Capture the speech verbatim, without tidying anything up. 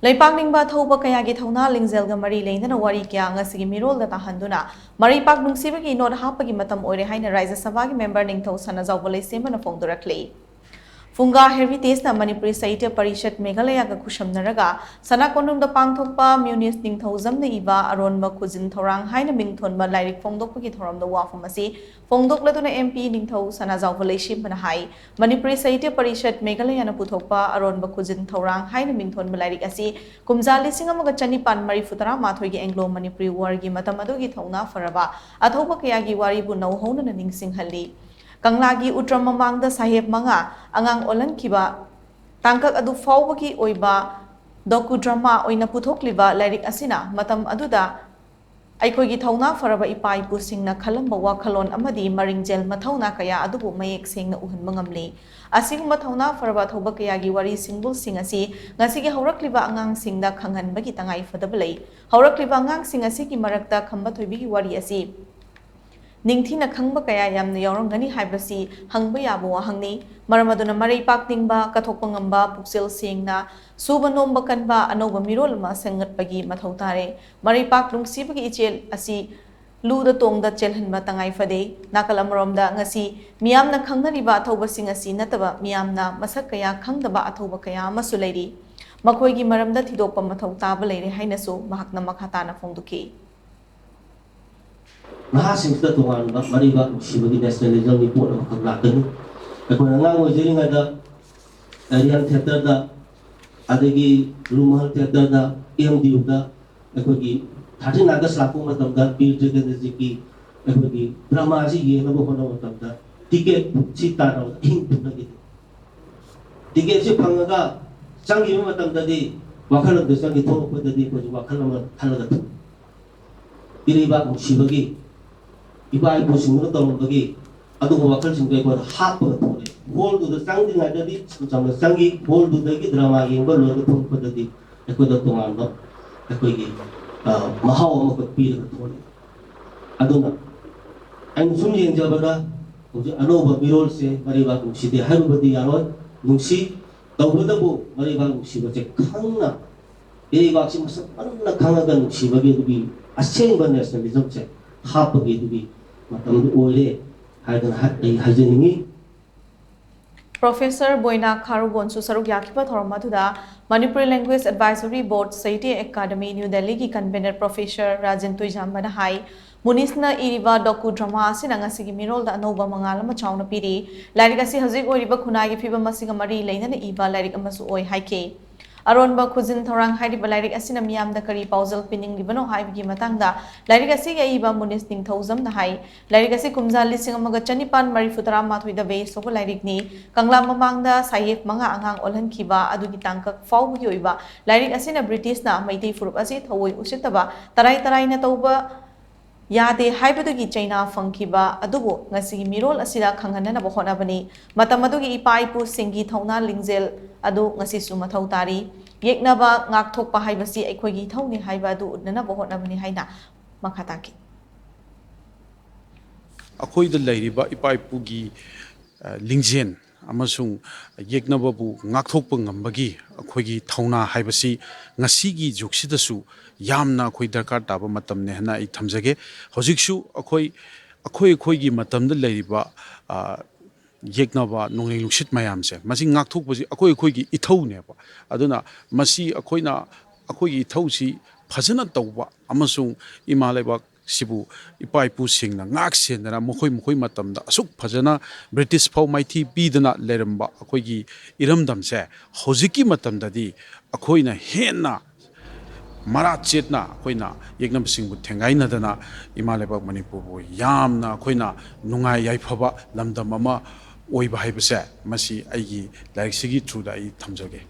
ꯂꯩꯄꯥꯛ ꯅꯤꯡꯕ ꯊꯧꯕ ꯀꯌꯥꯒꯤ ꯊꯧꯅꯥ ꯂꯤꯡꯖꯦꯜꯒ ꯃꯔꯤ ꯂꯩꯅꯅ ꯋꯥꯔꯤ ꯀꯌꯥ ꯉꯁꯤꯒꯤ ꯃꯤꯔꯣꯜꯗ ꯇꯥꯍꯟꯗꯨꯅ ꯃꯔꯩꯄꯥꯛ ꯅꯨꯡꯁꯤꯕꯒꯤ ꯅꯣꯠ ꯍꯥꯞꯄꯒꯤ ꯃꯇꯝ ꯑꯣꯏꯔꯦ ꯍꯥꯏꯅ ꯔꯥꯖ꯭ꯌ ꯁꯚꯥꯒꯤ ꯃꯦꯝꯕꯔ ꯅꯤꯡꯊꯧ ꯁꯅꯥꯖꯥꯎꯕ ꯂꯩꯁꯦꯝꯕꯅ ꯐꯣꯡꯗꯣꯔꯛꯂꯤ꯫ ꯐꯨꯡꯒꯥ ꯍꯦꯔꯤꯇꯦꯖꯅ ꯃꯅꯤꯄꯨꯔꯤ ꯁꯥꯍꯤꯇ꯭ꯌ ꯄꯔꯤꯁꯠ ꯃꯦꯘꯥꯂꯌꯒ ꯈꯨꯠꯁꯝꯅꯔꯒ ꯁꯅꯥ ꯀꯣꯅꯨꯡꯗ ꯄꯥꯡꯊꯣꯛꯄ ꯃ꯭ꯌꯨꯅꯤꯁ ꯅꯤꯡꯊꯧꯖꯝꯅ ꯏꯕ ꯑꯔꯣꯟꯕ ꯈꯨꯖꯤꯟ ꯊꯧꯔꯥꯡ ꯍꯥꯏꯅ ꯃꯤꯡꯊꯣꯟꯕ ꯂꯥꯏꯔꯤꯛ ꯐꯣꯡꯗꯣꯛꯄꯒꯤ ꯊꯧꯔꯝꯗ ꯋꯥꯐꯝ ꯑꯁꯤ ꯐꯣꯡꯗꯣꯛꯂꯗꯨꯅ ꯑꯦꯝ ꯄꯤ ꯅꯤꯡꯊꯧ ꯁꯅꯥꯖꯥꯎꯕ ꯂꯩꯁꯦꯝꯕꯅ ꯍꯥꯏ, ꯃꯅꯤꯄꯨꯔꯤ ꯁꯥꯍꯤꯇ꯭ꯌ ꯄꯔꯤꯁꯠ ꯃꯦꯘꯥꯂꯌꯅ ꯄꯨꯊꯣꯛꯄ ꯑꯔꯣꯟꯕ ꯈꯨꯖꯤꯟ ꯊꯧꯔꯥꯡ ꯍꯥꯏꯅ ꯃꯤꯡꯊꯣꯟꯕ ꯂꯥꯏꯔꯤꯛ ꯑꯁꯤ ꯀꯨꯝꯖꯥ ꯂꯤꯁꯤꯡ ꯑꯃꯒ ꯆꯅꯤꯄꯥꯟ ꯃꯔꯤꯐꯨ ꯇꯔꯥ ꯃꯥꯊꯣꯏꯒꯤ ꯑꯦꯡꯒ꯭ꯂꯣ ꯃꯅꯤꯄꯨꯔꯤ ꯋꯥꯔꯒꯤ ꯃꯇꯝ ꯑꯗꯨꯒꯤ ꯊꯧꯅꯥ ꯐꯔꯕ ꯑꯊꯧꯕ ꯀꯌꯥꯒꯤ ꯋꯥꯔꯤꯕꯨ ꯅꯧꯍꯧꯅꯅ ꯅꯤꯡꯁꯤꯡꯍꯜꯂꯤ꯫ ꯀꯪꯂꯥꯒꯤ ꯎꯇ꯭ꯔ ꯃꯃꯥꯡꯗ ꯁꯥꯍꯦꯕ ꯃꯉꯥ ꯑꯉꯥꯡ ꯑꯣꯜꯍꯟꯈꯤꯕ ꯇꯥꯡꯀꯛ ꯑꯗꯨ ꯐꯥꯎꯕꯒꯤ ꯑꯣꯏꯕ ꯗꯣꯀꯨꯗ꯭ꯔꯃꯥ ꯑꯣꯏꯅ ꯄꯨꯊꯣꯛꯂꯤꯕ ꯂꯥꯏꯔꯤꯛ ꯑꯁꯤꯅ ꯃꯇꯝ ꯑꯗꯨꯗ ꯑꯩꯈꯣꯏꯒꯤ ꯊꯧꯅꯥ ꯐꯔꯕ ꯏꯄꯥ ꯏꯄꯨꯁꯤꯡꯅ ꯈꯜꯂꯝꯕ ꯋꯥꯈꯜꯂꯣꯟ ꯑꯃꯗꯤ ꯃꯔꯤꯡꯖꯦꯜ ꯃꯊꯧꯅꯥ ꯀꯌꯥ ꯑꯗꯨꯕꯨ ꯃꯌꯦꯛ ꯁꯦꯡꯅ ꯎꯍꯟꯕ ꯉꯝꯂꯤ꯫ ꯑꯁꯤꯒꯨꯝꯕ ꯊꯧꯅꯥ ꯐꯔꯕ ꯊꯧꯕ ꯀꯌꯥꯒꯤ ꯋꯥꯔꯤ ꯁꯤꯡꯕꯨꯜꯁꯤꯡ ꯑꯁꯤ ꯉꯁꯤꯒꯤ ꯍꯧꯔꯛꯂꯤꯕ ꯑꯉꯥꯡꯁꯤꯡꯗ ꯈꯪꯍꯟꯕꯒꯤ ꯇꯉꯥꯏ ꯐꯗꯕ ꯂꯩ꯫ ꯍꯧꯔꯛꯂꯤꯕ ꯑꯉꯥꯡꯁꯤꯡ ꯑꯁꯤꯒꯤ ꯃꯔꯛꯇ ꯈꯝꯕ ꯊꯣꯏꯕꯤꯒꯤ ꯋꯥꯔꯤ ꯑꯁꯤ ꯅꯤꯡꯊꯤꯅ ꯈꯪꯕ ꯀꯌꯥ ꯌꯥꯝꯅ ꯌꯥꯎꯔꯝꯒꯅꯤ ꯍꯥꯏꯕꯁꯤ ꯍꯪꯕ ꯌꯥꯕ ꯋꯥꯍꯪꯅꯤ꯫ ꯃꯔꯝ ꯑꯗꯨꯅ ꯃꯔꯩ ꯄꯥꯛꯅꯤꯡꯕ, ꯀꯠꯊꯣꯛꯄ ꯉꯝꯕ, ꯄꯨꯛꯆꯦꯜ ꯁꯦꯡꯅ ꯁꯨꯕ ꯅꯣꯝꯕ ꯀꯟꯕ ꯑꯅꯧꯕ ꯃꯤꯔꯣꯜ ꯑꯃ ꯁꯦꯝꯒꯠꯄꯒꯤ ꯃꯊꯧ ꯇꯥꯔꯦ꯫ ꯃꯔꯩ ꯄꯥꯛ ꯅꯨꯡꯁꯤꯕꯒꯤ ꯏꯆꯦꯜ ꯑꯁꯤ ꯂꯨꯗ ꯇꯣꯡꯗ ꯆꯦꯜꯍꯟꯕ ꯇꯉꯥꯏ ꯐꯗꯦ꯫ ꯅꯥꯀꯜ ꯑꯃꯔꯣꯝꯗ ꯉꯁꯤ ꯃꯤꯌꯥꯝꯅ ꯈꯪꯅꯔꯤꯕ ꯑꯊꯧꯕꯁꯤꯡ ꯑꯁꯤ ꯅꯠꯇꯕ ꯃꯤꯌꯥꯝꯅ ꯃꯁꯛ ꯀꯌꯥ ꯈꯪꯗꯕ ꯑꯊꯧꯕ ꯀꯌꯥ ꯑꯃꯁꯨ ꯂꯩꯔꯤ꯫ ꯃꯈꯣꯏꯒꯤ ꯃꯔꯝꯗ ꯊꯤꯗꯣꯛꯄ ꯃꯊꯧ ꯇꯥꯕ ꯂꯩꯔꯦ ꯍꯥꯏꯅꯁꯨ ꯃꯍꯥꯛꯅ ꯃꯈꯥ ꯇꯥꯅ ꯐꯣꯡꯗꯣꯛꯈꯤ꯫ ꯅꯍꯥꯁꯤꯡꯁꯤꯗ ꯇꯣꯉꯥꯟꯕ ꯃꯔꯩꯕꯥꯛ ꯅꯨꯡꯁꯤꯕꯒꯤ ꯅꯦꯁꯅꯦꯂꯤꯖꯝꯒꯤ ꯄꯣꯠ ꯑꯃꯈꯛ ꯂꯥꯛꯀꯅꯤ꯫ ꯑꯩꯈꯣꯏꯅ ꯑꯉꯥꯡ ꯑꯣꯏꯖꯔꯤꯉꯩꯗ ꯑꯦꯔꯤꯌꯟ ꯊꯤꯌꯦꯇꯔꯗ, ꯑꯗꯒꯤ ꯔꯨꯃꯥꯜ ꯊꯤꯌꯦꯇꯔꯗ, ꯑꯦꯝ ꯗꯤ ꯌꯨꯗ ꯑꯩꯈꯣꯏꯒꯤ ꯊꯥꯔꯇꯤꯟ ꯑꯥꯒꯁ ꯂꯥꯛꯄ ꯃꯇꯝꯗ ꯕꯤꯔ ꯇꯤꯀꯦꯟꯗ꯭ꯔꯖꯤꯠꯀꯤ ꯑꯩꯈꯣꯏꯒꯤ ꯗ꯭ꯔꯃꯥꯁꯤ ꯌꯦꯡꯅꯕ ꯍꯣꯠꯅꯕ ꯃꯇꯝꯗ ꯇꯤꯀꯦꯠꯁꯤ ꯇꯥꯟꯅꯕꯗ ꯑꯍꯤꯡ ꯇꯨꯝꯅꯈꯤꯗꯦ꯫ ꯇꯤꯀꯦꯠꯁꯤ ꯐꯪꯉꯒ ꯆꯪꯈꯤꯕ ꯃꯇꯝꯗꯗꯤ ꯋꯥꯈꯜ ꯑꯃꯗ ꯆꯪꯈꯤ, ꯊꯣꯛꯂꯛꯄꯗꯗꯤ ꯑꯩꯈꯣꯏꯁꯨ ꯋꯥꯈꯜ ꯑꯃ ꯈꯜꯂꯒ ꯊꯣꯛꯏ꯫ ꯏꯔꯩꯕꯥꯛ ꯅꯨꯡꯁꯤꯕꯒꯤ, ꯏꯄꯥ ꯏꯄꯨꯁꯤꯡꯗꯨꯅ ꯇꯧꯔꯝꯕꯒꯤ ꯑꯗꯨꯒꯨꯝꯕ ꯋꯥꯈꯜꯁꯤꯡꯗꯣ ꯑꯩꯈꯣꯏꯗ ꯍꯥꯞꯄꯒ ꯊꯣꯛꯂꯛꯑꯦ꯫ ꯍꯣꯜꯗꯨꯗ ꯆꯪꯗ꯭ꯔꯤꯉꯩꯗꯗꯤ ꯏꯆꯝ ꯆꯝꯅ ꯆꯪꯈꯤ, ꯍꯣꯜꯗꯨꯗꯒꯤ ꯗ꯭ꯔꯃꯥ ꯌꯦꯡꯕ ꯂꯣꯏꯔꯒ ꯊꯣꯛꯂꯛꯄꯗꯗꯤ ꯑꯩꯈꯣꯏꯗ ꯇꯣꯉꯥꯟꯕ ꯑꯩꯈꯣꯏꯒꯤ, ꯑ, ꯃꯍꯥꯎ ꯑꯃꯈꯛ ꯄꯤꯔꯒ ꯊꯣꯛꯂꯛꯑꯦ꯫ ꯑꯗꯨꯅ ꯑꯩꯅ ꯁꯨꯝ ꯌꯦꯡꯖꯕꯗ ꯍꯧꯖꯤꯛ ꯑꯅꯧꯕ ꯃꯤꯔꯣꯜꯁꯦ ꯃꯔꯩꯕꯥꯛ ꯅꯨꯡꯁꯤꯗꯦ ꯍꯥꯏꯔꯨꯕꯗꯤ ꯌꯥꯔꯣꯏ, ꯅꯨꯡꯁꯤ꯫ ꯇꯧꯕꯇꯕꯨ ꯃꯔꯩꯕꯥꯛ ꯅꯨꯡꯁꯤꯕꯁꯦ ꯈꯪꯅ ꯏꯔꯩꯕꯥꯛꯁꯤ ꯃꯁꯛ ꯃꯨꯟꯅ ꯈꯪꯉꯒ ꯅꯨꯡꯁꯤꯕꯒꯤ ꯑꯗꯨꯒꯤ ꯑꯁꯦꯡꯕ ꯅꯦꯁꯅꯦꯂꯤꯖꯝꯁꯦ ꯍꯥꯞꯄꯒꯤ ꯑꯗꯨꯒꯤ ꯃꯇꯝꯗꯨ ꯑꯣꯏꯔꯦ ꯍꯥꯏꯗꯅ ꯍꯥꯏ-, ꯑꯩ ꯍꯥꯏꯖꯅꯤꯡꯉꯤ꯫ ꯄ꯭ꯔꯣꯐꯦꯁꯔ ꯕꯣꯏꯅꯥ ꯈꯥꯔꯨꯕꯣꯟꯁꯨ ꯁꯔꯨꯛ ꯌꯥꯈꯤꯕ ꯊꯧꯔꯝ ꯑꯗꯨꯗ ꯃꯅꯤꯄꯨꯔ ꯂꯦꯡꯒ꯭ꯋꯦꯖ ꯑꯦꯗꯚꯥꯏꯖꯔꯤ ꯕꯣꯔꯗ, ꯁꯥꯍꯤꯇ꯭ꯌ ꯑꯦꯀꯥꯗꯃꯤ, ꯅ꯭ꯌꯨ ꯗꯦꯜꯂꯤꯒꯤ ꯀꯟꯚꯦꯅꯔ ꯄ꯭ꯔꯣꯐꯦꯁꯔ ꯔꯥꯖꯦꯟ ꯇꯣꯏꯖꯥꯝꯕꯅ ꯍꯥꯏ, ꯃꯨꯅꯤꯁꯅ ꯏꯔꯤꯕ ꯗꯣꯀꯨ ꯗ꯭ꯔꯃꯥ ꯑꯁꯤꯅ ꯉꯁꯤꯒꯤ ꯃꯤꯔꯣꯜꯗ ꯑꯅꯧꯕ ꯃꯉꯥꯜ ꯑꯃ ꯆꯥꯎꯅ ꯄꯤꯔꯤ꯫ ꯂꯥꯏꯔꯤꯛ ꯑꯁꯤ ꯍꯧꯖꯤꯛ ꯑꯣꯏꯔꯤꯕ ꯈꯨꯟꯅꯥꯏꯒꯤ ꯐꯤꯕꯝ ꯑꯁꯤꯒ ꯃꯔꯤ ꯂꯩꯅꯅ ꯏꯕ ꯂꯥꯏꯔꯤꯛ ꯑꯃꯁꯨ ꯑꯣꯏ ꯍꯥꯏꯈꯤ꯫ ꯑꯔꯣꯟꯕ ꯈꯨꯖꯤꯟ ꯊꯧꯔꯥꯡ ꯍꯥꯏꯔꯤꯕ ꯂꯥꯏꯔꯤꯛ ꯑꯁꯤꯅ ꯃꯤꯌꯥꯝꯗ ꯀꯔꯤ ꯄꯥꯎꯖꯦꯜ ꯄꯤꯅꯤꯡꯂꯤꯕꯅꯣ ꯍꯥꯏꯕꯒꯤ ꯃꯇꯥꯡꯗ ꯂꯥꯏꯔꯤꯛ ꯑꯁꯤꯒꯤ ꯑꯏꯕ ꯃꯨꯅꯤꯁ ꯅꯤꯡꯊꯧꯖꯝꯅ ꯍꯥꯏ, ꯂꯥꯏꯔꯤꯛ ꯑꯁꯤ ꯀꯨꯝꯖꯥ ꯂꯤꯁꯤꯡ ꯑꯃꯒ ꯆꯅꯤꯄꯥꯟ ꯃꯔꯤꯐꯨ ꯇꯔꯥꯃꯥꯊꯣꯏꯗ ꯕꯦꯁ ꯇꯧꯕ ꯂꯥꯏꯔꯤꯛꯅꯤ꯫ ꯀꯪꯂꯥ ꯃꯃꯥꯡꯗ ꯁꯥꯍꯦꯕ ꯃꯉꯥ ꯑꯉꯥꯡ ꯑꯣꯜꯍꯟꯈꯤꯕ ꯑꯗꯨꯒꯤ ꯇꯥꯡꯀꯛ ꯐꯥꯎꯕꯒꯤ ꯑꯣꯏꯕ ꯂꯥꯏꯔꯤꯛ ꯑꯁꯤꯅ ꯕ꯭ꯔꯤꯇꯤꯁꯅ ꯃꯩꯇꯩ ꯐꯨꯔꯨꯞ ꯑꯁꯤ ꯊꯑꯣꯏ ꯎꯁꯤꯠꯇꯕ, ꯇꯔꯥꯏ ꯇꯔꯥꯏꯅ ꯇꯧꯕ ꯌꯥꯗꯦ ꯍꯥꯏꯕꯗꯨꯒꯤ ꯆꯩꯅꯥ ꯐꯪꯈꯤꯕ ꯑꯗꯨꯕꯨ ꯉꯁꯤꯒꯤ ꯃꯤꯔꯣꯜ ꯑꯁꯤꯗ ꯈꯪꯍꯟꯅꯅꯕ ꯍꯣꯠꯅꯕꯅꯤ꯫ ꯃꯇꯝ ꯑꯗꯨꯒꯤ ꯏꯄꯥ ꯏꯄꯨꯁꯤꯡꯒꯤ ꯊꯧꯅꯥ ꯂꯤꯡꯖꯦꯜ ꯑꯗꯨ ꯉꯁꯤꯁꯨ ꯃꯊꯧ ꯇꯥꯔꯤ꯫ ꯌꯦꯛꯅꯕ ꯉꯥꯛꯊꯣꯛꯄ ꯍꯥꯏꯕꯁꯤ ꯑꯩꯈꯣꯏꯒꯤ ꯏꯊꯧꯅꯤ ꯍꯥꯏꯕ ꯑꯗꯨ ꯎꯠꯅꯅꯕ ꯍꯣꯠꯅꯕꯅꯤ ꯍꯥꯏꯅ ꯃꯈꯥ ꯇꯥꯈꯤ꯫ ꯑꯩꯈꯣꯏꯗ ꯂꯩꯔꯤꯕ ꯏꯄꯥ ꯏꯄꯨꯒꯤ, ꯑ, ꯂꯤꯡꯖꯦꯜ ꯑꯃꯁꯨꯡ ꯌꯦꯛꯅꯕꯕꯨ ꯉꯥꯛꯊꯣꯛꯄ ꯉꯝꯕꯒꯤ ꯑꯩꯈꯣꯏꯒꯤ ꯊꯧꯅꯥ ꯍꯥꯏꯕꯁꯤ ꯉꯁꯤꯒꯤ ꯖꯨꯒꯁꯤꯗꯁꯨ ꯌꯥꯝꯅ ꯑꯩꯈꯣꯏ ꯗꯔꯀꯥꯔ ꯇꯥꯕ ꯃꯇꯝꯅꯤ ꯍꯥꯏꯅ ꯑꯩ ꯊꯝꯖꯒꯦ꯫ ꯍꯧꯖꯤꯛꯁꯨ ꯑꯩꯈꯣꯏ, ꯑꯩꯈꯣꯏ ꯑꯩꯈꯣꯏꯒꯤ ꯃꯇꯝꯗ ꯂꯩꯔꯤꯕ, ꯑ, ꯌꯦꯛꯅꯕ, ꯅꯣꯡꯂꯩ ꯅꯨꯡꯁꯤꯠ ꯃꯌꯥꯝꯁꯦ, ꯃꯁꯤ ꯉꯥꯛꯊꯣꯛꯄꯁꯤ ꯑꯩꯈꯣꯏ ꯑꯩꯈꯣꯏꯒꯤ ꯏꯊꯧꯅꯦꯕ꯫ ꯑꯗꯨꯅ ꯃꯁꯤ ꯑꯩꯈꯣꯏꯅ ꯑꯩꯈꯣꯏꯒꯤ ꯏꯊꯧꯁꯤ ꯐꯖꯅ ꯇꯧꯕ ꯑꯃꯁꯨꯡ ꯏꯃꯥ ꯂꯩꯕꯥꯛ ꯁꯤꯕꯨ ꯏꯄꯥ ꯏꯄꯨꯁꯤꯡꯅ ꯉꯥꯛ ꯁꯦꯟꯗꯅ ꯃꯈꯣꯏ ꯃꯈꯣꯏ ꯃꯇꯝꯗ ꯑꯁꯨꯛ ꯐꯖꯅ ꯕ꯭ꯔꯤꯇꯤꯁ ꯐꯥꯎ ꯃꯥꯏꯊꯤ ꯄꯤꯗꯅ ꯂꯩꯔꯝꯕ ꯑꯩꯈꯣꯏꯒꯤ ꯏꯔꯝꯗꯝꯁꯦ ꯍꯧꯖꯤꯛꯀꯤ ꯃꯇꯝꯗꯗꯤ ꯑꯩꯈꯣꯏꯅ ꯍꯦꯟꯅ ꯃꯔꯥ ꯆꯦꯠꯅ ꯑꯩꯈꯣꯏꯅ ꯌꯦꯛꯅꯕꯁꯤꯡꯕꯨ ꯊꯦꯡꯒꯥꯏꯅꯗꯅ ꯏꯃꯥ ꯂꯩꯕꯥꯛ ꯃꯅꯤꯄꯨꯔꯕꯨ ꯌꯥꯝꯅ ꯑꯩꯈꯣꯏꯅ ꯅꯨꯡꯉꯥꯏ ꯌꯥꯏꯐꯕ ꯂꯝꯗꯝ ꯑꯃ ꯑꯣꯏꯕ ꯍꯥꯏꯕꯁꯦ ꯃꯁꯤ ꯑꯩꯒꯤ ꯂꯥꯏꯔꯤꯛꯁꯤꯒꯤ ꯊ꯭ꯔꯨꯗ ꯑꯩ ꯊꯝꯖꯒꯦ꯫